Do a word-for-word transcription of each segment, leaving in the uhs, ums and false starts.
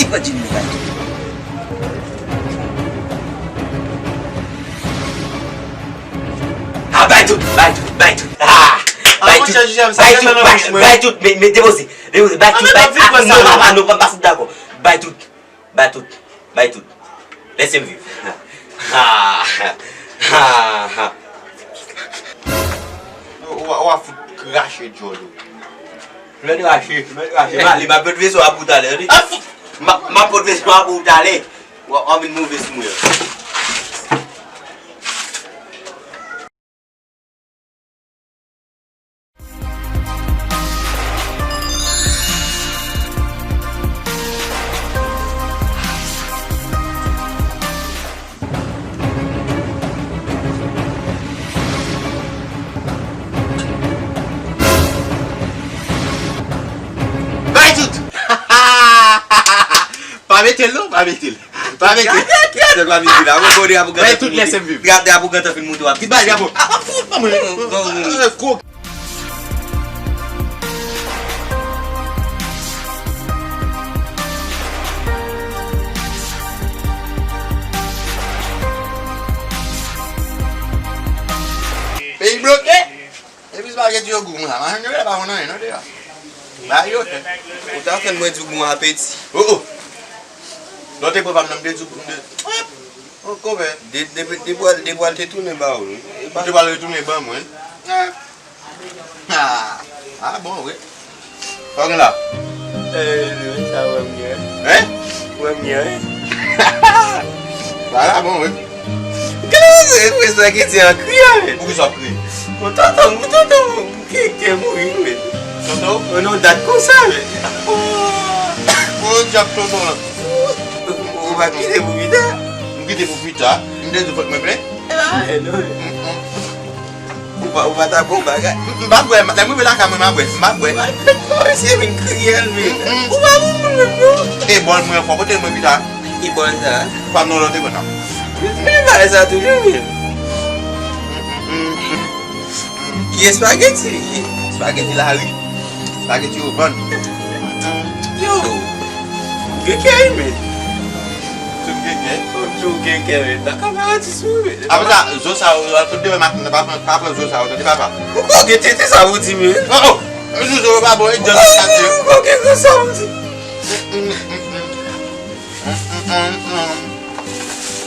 Pran Jimmy, bay tout. Ah, bay tout, bay tout, bay tout. Ah, bay tout. Bay tout, bay, bay tout. Men, men depoze, depoze. Bay tout, bay. Ah, non, papa, non, papa, sou dakò. Bay tout, bay tout, bay tout. Lèse m viv. Ah, ah, ah. Ou, ou, ou a fout krache djòl ou. Lè de rache, lè de rache. Ma, li ma pot veso a pou talè, wi. Ma, ma pot veso a pou talè. Ou, ou vin move sou mwen. Bay tout! Pa mete l non, pa mete l. Pa mete l. Gade, gade, gade, pa mete l. Avan, bon, drapo gentan fin moute, drapo gentan fin moute, w ap. Ki bay drapo? Ah, pa fout, pa mwen. Gwo. Peyi bloke. Epi spageti yo gou konsa. Machann yo la pa konn anyen non deja. Ba yo tèt. Ou ta fè mwen di w bon apeti. Oh, oh. Lè w te pran pa m nan, m te di w, m te, oh, konpè. De, de, de pwal, de pwal te tounen ba ou. Ou te pral retounen ban mwen. Ah, ah, bon, wi. Sa w gen la? Eh, sa wè m gen. Hein? Wè m gen. Sa la bon, wi. Gade sa, sa ki di an kriye, men. Poukisa w ap kriye? Bon, tonton, tonton, m gen kè mouri, men. Tonton? Mwen nan dat konsa, men. Bon, djab tonton lan. Ou pa kite pou pita? M kite pou pita. M te di w fòk mwen plen? E pa, e non. Mm, mm. Ou pa, ou pa ta bon bagay. M, m pa bwè, lè m rive lakay mwen, m a bwè, m pa bwè. Ou pa fè kòmanse vin kriye l, men. Mm, mm. Ou pa bon moun menm, non. E bòl mwen ankò, kote l mwen pita? Ki bòl sa? Pa m nan lòt e mwen nan. Men bagay sa toujou, men. Mm, mm, mm, mm. Ki espageti li ye? Espageti lari. Espageti yo vann. Yo, gen kè wi, men. Tout gen kè. Tout gen kè, men. Nan kamera ti sou, men. Apre sa, zo sa yo, lè w te wè maten, pa pran, pa pran zo sa yo, tande papa. Ou ko gen tete sa pou di, men. Oh, oh! Zo sa yo pa bon, e djòl sa yo. Ou ko gen zo sa pou di.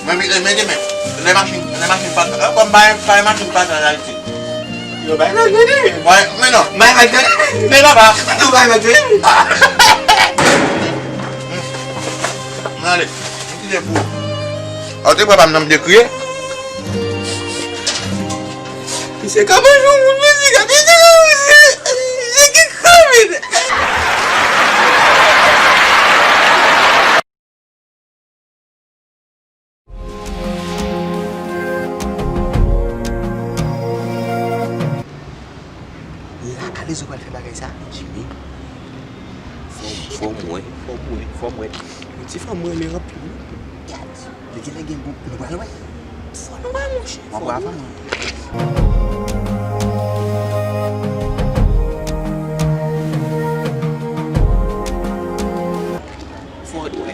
Mwen, mwen, mwen demen, lè machin, lè machin pa, eh, kòm pa, pa machin pa travay Ayiti. Yo bay lòd tande. Wè, men non. Bay lòd tande. Men papa. Nou bay lòd tande. Mwen ale. Mwen kite pou. Aw te papa m nan m te kriye. Misye ka manje yon moun, mesye, gade misye, misye ki kreve. Lakalez ou pral fè bagay sa, Jimmy? Fò, fò m wè, fò m wè, fò m wè. Yon ti fanm mwen renmen anpil wi. Gad. Li genlè gen bon, nou pral wè. Fò nou wè, monchè. W ap wè avan mwen. Fò nou wè.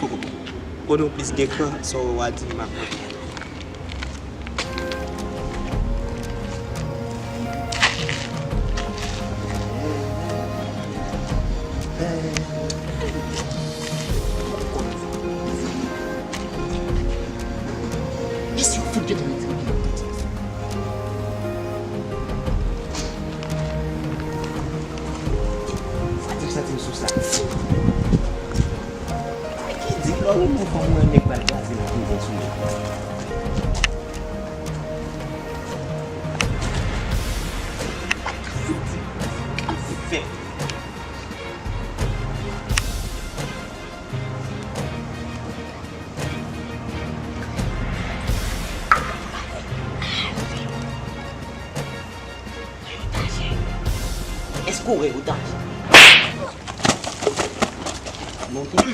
Kote w plis gen kran, sa w a di m ap mande. Mesye, yo fout gentan retire pitit. Fò di m santi m sou sa. Ki di lò ou men fanm ou renmen pral kraze nan koze sou li. Fè. Èske w wè yo tache? Monte tou.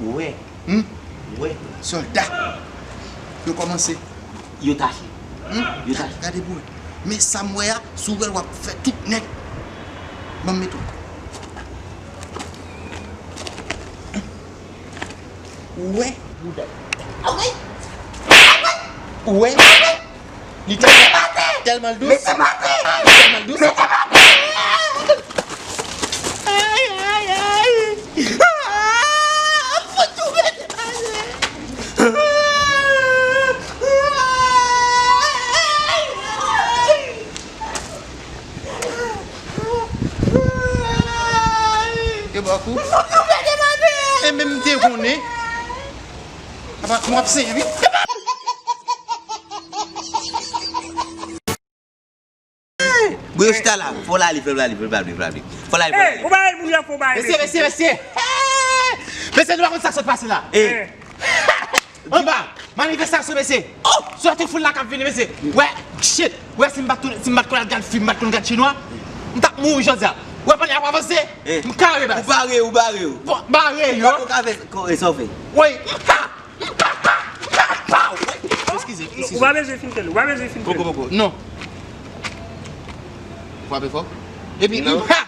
Ou wè? Hmm? Ou wè? Sòlda. Yo kòmanse. Yo tache. Hmm? Yo tache. Gade pou wè. Men sa m wè a, si w wè l w ap fè tout nèt. Ban m mete w. Ou wè? Ou wè? Ou wè? Li tèlman, tèlman dous. Li tèlman dous. Ay, ay, ay. Ah, fout ou mete ale. Gen bòk ou? E menm m te konnen. Apa, m ap seye, wi. Bouyo chita la. Fò l ale, fò l ale, fò l ale, fò l ale. Fò l ale, fò l ale. Ou ba el moun yo fò ba el. Mesye, mesye, mesye. Mesye, nou pa konn sa k sot pase la. Anba, manifestasyon, mesye. Oh, sòti foul la k ap vini, mesye. Wè, shit. Wè, si m pa t tounen, si m pa t konn al gad fim, m pa t konn gad chinwa, m t ap mouri jodi a. Wè, pandan y ap avanse, m kare baz. Ou bare, ou bare yo. Bon, bare yo. Ou ka fè, ko-, e sa w fè? Wi, m ka, m ka, m ka, m ka, wi. Eskize, eskize. Ou pa bezwen fin tèl, ou pa bezwen fin tèl. Poko, poko. Non. Frape fò. Epi, m ka.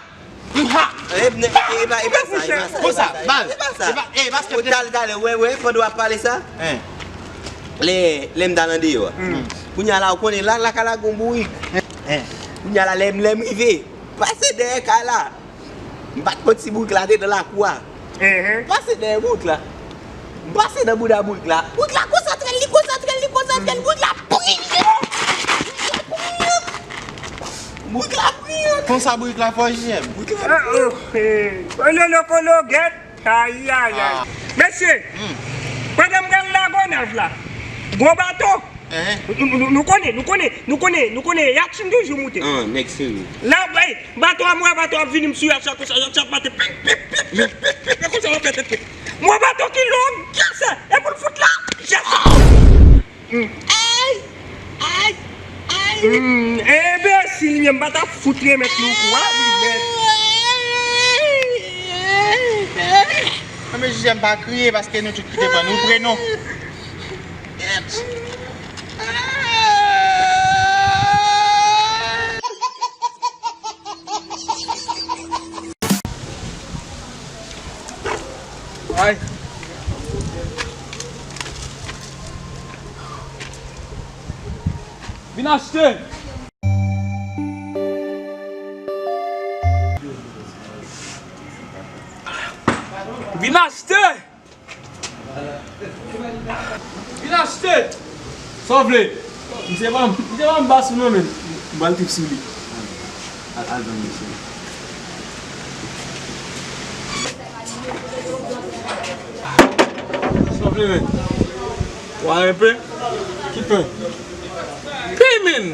Mha! E, e, e pa, e pa sa, e pa sa, e pa sa, e pa sa, e pa sa. Ou talè, talè, wè, wè, pandan w ap pale sa, lè, lè m t al andeyò a. Kounye a la, ou konnen, la, lakay la gon bourik. Kounye a la, lè m, lè m rive, pase dèyè kay la. M pa t konn si bourik la te nan lakou a. Pase dèyè bourik la. M pase nan bouda bourik la. Bourik la konsantre l, li konsantre l, li konsantre l. Bourik la priye! Bourik la priye! Konsa bourik la fò, J M. Bourik la priye! Oh, oh, eh. Kololo, kolo, gèt. Ay, ay, ay. Mesye, pandan m pral Lagonav la, gwo bato. Nou, nou, nou, nou konnen, nou konnen, nou konnen, nou konnen, yatch m toujou moute. Ah, nèg serye. La, ey, bato a, m wè bato ap vini, m sou yatch la konsa, yatch ap monte, pip, pip, pip, pip, pip, pip, konsa, m ap fè tèt pit. M wè bato ki long, jase, e pou l fout la, jase. Ay, ay, ay. Enbesil, m pa t ap fout remèt nou kou a, wi, mèd. Nan men J M pa kriye paske nou tout kite pran nou prenon. Ay. Vin achte. Vin achte. Vin achte! Sa w vle? Misye ban m, misye ban m bas ou non, men. M pral trip sou li. Al, al jwenn misye. Sa w vle, men? Wa en pen? Ki pen? Pen, men!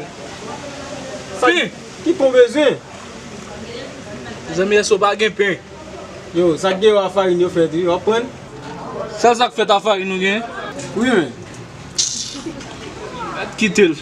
Pen! Ki pen w bezwen? Zanmi, èske w pa gen pen? Yo, sa k gen yo a farin yo fèt, wi. W ap pran? Sèl sa k fèt a farin nou gen? Wi, men. Kite l.